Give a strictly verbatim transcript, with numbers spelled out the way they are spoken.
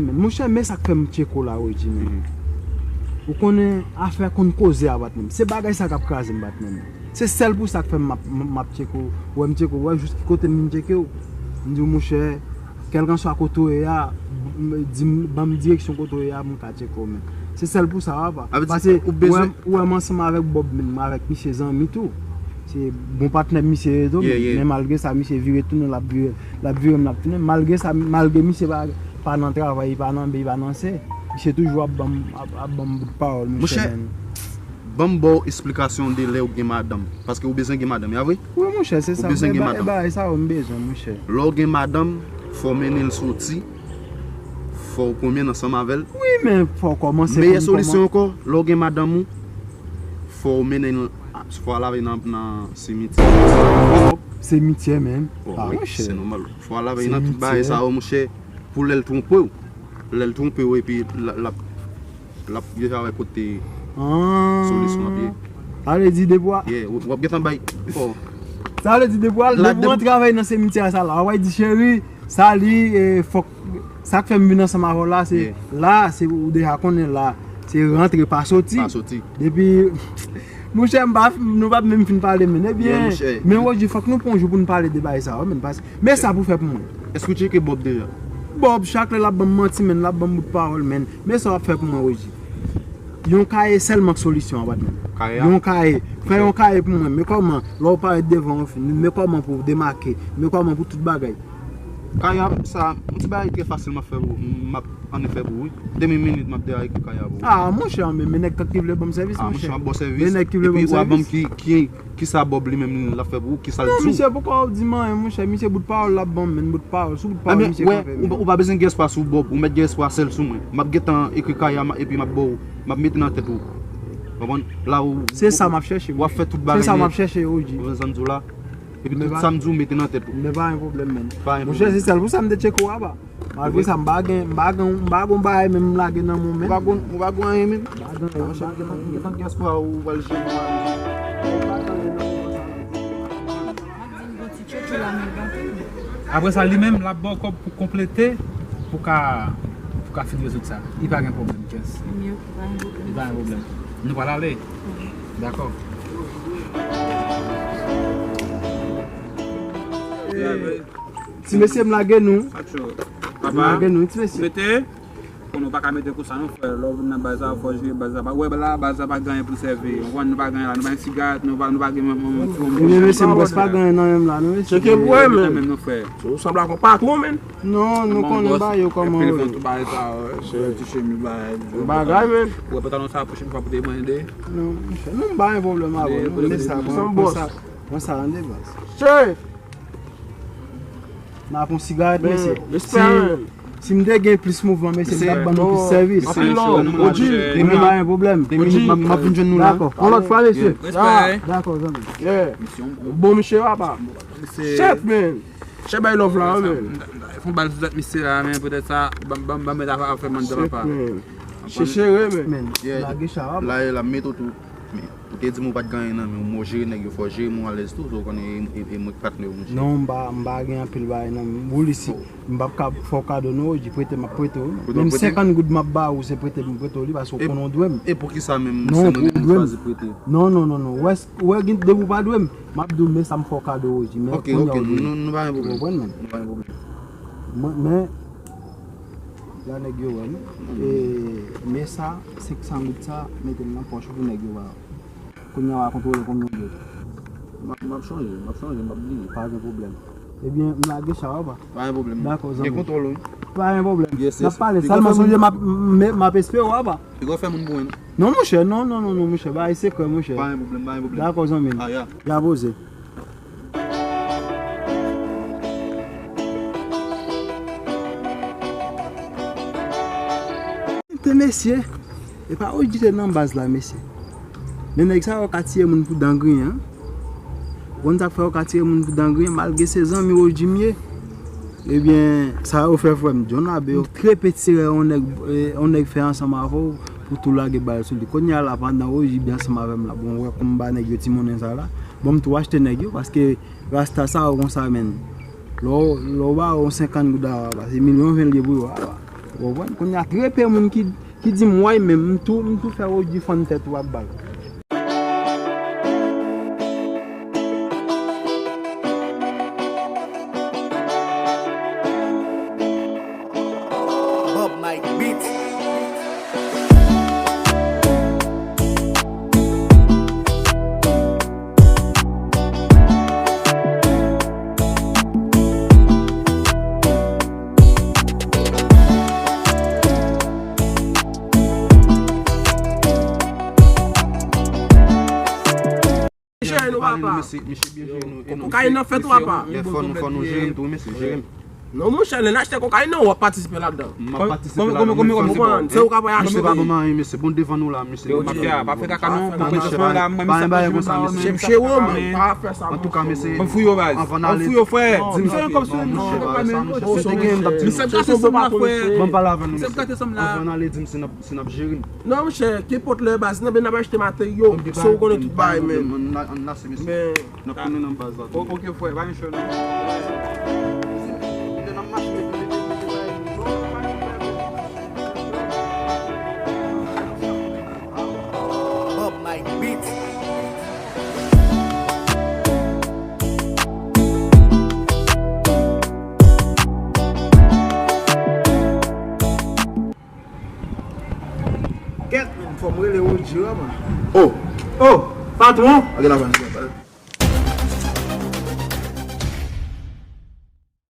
Men, monchè, men sa k fè m tcheke w la, Roger, men. Ou konnen afè konn koze a, patnè m. Se bagay sa k ap kraze m, patnè m. Se sèl pou sa k fè m m ap, m ap tcheke w. Ou wè m tcheke w, ou wè jis ki kote m vin tcheke w. M di w, monchè, kèlkanswa kote w ye a, m, di m, ban m direksyon kote w ye a, m ka tcheke w, men. Se sèl pou sa, papa. Paske ou wè, ou wè m ansanm avèk Bob, men m avèk misye zanmi tou. Se bon patnè misye ye tou, men malgre sa, misye vire tounen, l ap vire, l ap vire m, l ap tounen. Malgre sa, malgre misye pa, pa nan travay, li pa nan B, li pa nan C, misye toujou ap ban m, ap, ap ban m bout pawòl, monchè, men. Ban m ba w esplikasyon de lè w gen madanm. Paske ou bezwen gen madanm, ya vre? Wi, monchè, se sa. Ou bezwen gen madanm. E bagay sa yo m bezwen, monchè. Lè w gen madanm, fò w mennen l soti, fò w pwonmennen ansanm avè l. Wi, men fò w kòmanse. Meyè solisyon ankò, lè w gen madanm ou, fò w mennen l, fò w al avè l nan, nan simityè. Simityè menm? Bon, wi, se nòmal. Fò w al avè l nan tout bagay sa yo, monchè, pou lè l twonpe w. Lè l twonpe w, epi l, l ap L ap deja wè kote solisyon ap ye. Sa vle di depi w a... Yeah, w, w ap gentan bay. Oh. Sa vle di depi w al, depi w antre avè l nan simityè sa la, w ap di, cheri, sa li, e, fòk, sa k fè m vin ansanm avè w la, se la, se ou deja konnen la, se rantre pa soti. Pa soti. Depi, monchè, m pa, nou p ap menm fin pale, men, ebyen, men, Roger, fòk nou pran yon jou pou nou pale de bagay sa yo, men, paske, men sa pou fè pou mwen. Èske w tcheke Bob deja? Bob, chak lè l ap ban m manti, men, l ap ban m bout pawòl, men. Men sa w ap fè pou mwen, Roger. Yon kaye sèlman k solisyon an, patnè. Kaye a? Yon kaye. Fè yon kaye pou mwen. Men kòman, lè w parèt devan yon fi, men kòman pou w demake, men kòman pou tout bagay. Kaye a, sa, yon ti bagay trè fasil m ap fè pou ou. M ap annik fè pou ou, wi. Demi minit, m ap deja ekri kaye a pou ou. Ah, monchè, men, men nèg ki vle ban m sèvis, monchè. Ah, monchè, m ap ba w sèvis. Men nèg ki vle ban m sèvis. Epi w a ban m ki, ki, kisa Bob li menm l ap fè pou ou, kisa l di w. Non, misye poko di m anyen, monchè. Misye bout pawòl l ap ban m, men bout pawòl. Sou bout pawòl misye kanpe, men. Ou pa bezwen gen espwa sou Bob, ou mèt gen espwa sèl sou mwen. M ap gentan ekri kaye a, epi m ap ba w, m ap mete nan tèt ou. Konprann? La ou... Se sa m ap chèche, w ap fè tout bagay nèt. Se sa m ap chèche, Roger. Ou konprann sa m di w la? Epi tout sa m di w, mete nan tèt ou. Men pa gen pwoblèm, men. Pa gen pwoblèm. Monchè, se sèl pou sa m te tcheke w apa. Malgre sa, m pa gen, m pa gen, m pa gen bagay menm m lage nan men w, men. Ou pa gen, ou pa gen anyen menm? M pa gen anyen, m pa gen anyen. Gentan gen espwa ou pral jwenn mwen. Apre sa, li menm, l ap ba w kòb pou konplete, pou ka, pou ka fin rezoud sa. Li pa gen pwoblèm, Jess. Li pa gen pwoblèm. Nou pral ale? Dakò. Ti mesye, m lage nou. M lage nou, ti mesye. Konnen w pa ka mete konsa non, frè. Lè w vin nan baz la, fò w jere baz la. Ou wè la, baz la pa gen anyen pou l sèvi. Ou konprann, nou pa gen anyen la. Nou pa gen sigarèt, nou pa, nou pa gen menm, menm, menm ti bonbon. Ebyen, mesye, m prèske pa gen nan menm la, non, mesye. Tcheke pou wè, men. Ou sanble ak yon patwon, men. Non, nou konnen bagay yo kòman yo ye. Ti chemiz, bagay. Bagay, men. Ou wè pantalon sa, pwochèn fwa pou te mande. Non, monchè, nou pa gen pwoblèm avè w, non. Men sa, pran sa, pran sa, tande, baz. Chef! N a pran sigarèt, mesye. Si, si m te gen plis mouvman, mesye, m t ap ban nou plis sèvis. Anpil love, O G. Mwen pa gen pwoblèm. M ap vin jwenn nou la. Dakò. Yon lòt fwa, mesye. Respè. Dakò, zanmi. Yeah. Bon, mesye, papa. Chef, man. Chef bay love la, man. Fon bal sou tèt misye la, men, poutèt sa, ban, ban, ban mèt afè, afè manda, papa. Chef, man. Chef sere, man. Men, lage cha, papa. La, la, met ou tou. Men, ou te di m ou pa t gen anyen nan men w, men w jere nèg yo, fò w jere men w alèz tou, so w konnen e, e, e mwen k patnè w, monchè. Non, m pa, m pa gen anpil bagay nan men m. Woul isi, m p ap ka fè w kado non, O G, prete m ap prete w. Menm senkant goud m ap ba ou, se prete m prete w li, paske w konnen w dwe m. E poukisa menm se mwen menm ou chwazi prete? Non, non, non, non. Ou wè, ou wè, depi w pa dwe m, m ap di w, men sa m fè w kado, O G, men kounye a w dwe m. Ok, ok, nou, nou pa gen pwoblèm. Ou konprann, men? Nou pa gen pwoblèm. Mwen, men, la nèg yo wè m. E, men sa, senk san goud sa, mete l nan pòch ou pou nèg yo wè. Kounye a w a kontwole konbyen w gen. M ap, m ap chanje, m ap chanje, m ap bliye. Pa gen pwoblèm. Ebyen, m lage cha, papa. Pa gen pwoblèm. Dakò, zanmi. Gen kontwòl, wi. Pa gen pwoblèm. Yes, yes. N ap pale. Sèlman sonje, m ap, m, m ap espere w, papa. Piga w fè moun pou mwen. Non, monchè, non, non, non, non, monchè. Bagay sekrè, monchè. Pa gen pwoblèm, pa gen pwoblèm. Dakò, zanmi m. Ah, ya. Ya poze. Te mesye, e pa O G te nan baz la, mesye. Men nèg sa yo ka tiye moun pou dan griyen, an. Ou konn sa k fè yo ka tiye moun pou dan griyen, malgre se zanmi O G m ye. Ebyen, sa yo fè frè m, John Abe, yo trepete sere yon nèg, eh, yon nèg fè ansanm avè w pou tou lage bal sou li. Kounye a la, pandan O G byen ansanm avè m la, bon, wè kòm m ba nèg yo ti monnen sa la, bon, m tou achte nèg yo, paske Rasta sa yo konsa, menn. Lè w, lè w ba yo yon senkant goud a, se milyon ven l ye pou yo a. Ou konprann? Kounye a, trepe moun ki, ki di m, woy, men m tou, m tou fè Roody fann tèt ou ap ba l. Bob Mike Beats. Mesye, nou papa. Mesye, mesye byen jere nou. E nou, kokayin nan fèt, papa. Fò nou, fò nou jere m tou, mesye, jere m. Non, monchè, lè n achte kokayin nan, w ap patisipe ladan. M ap patisipe ladan. Konbyen, konbyen, konbyen, konbyen? Se ou k ap achte. Mesye pa ban m anyen, mesye. Bon, devan nou la, mesye. Yo, ti a, pa fè kaka non, pa fè kaka non. Pa gen bagay konsa, mesye. Mesye, pa fè sa, antouka, mesye, anvan n ale, di m sa, mesye, si te gen, m t ap di, mesye, m t ap gate sòm la, frè. Ban m pale avè nou, mesye. Anvan n ale, di m si n ap, si n ap jere n. Non, monchè, kenpòt lè baz, nan ben n ap achte materyo. Se ou konnen tout bagay, men. Ann lase, mesye. N ap tounen nan baz la. O-, oke, frè, pa gen cho non. Bob Mike Beats. Kèt, men, fò m rele Roody, wi, man. Oh. Oh, patwon. Ok, la, man.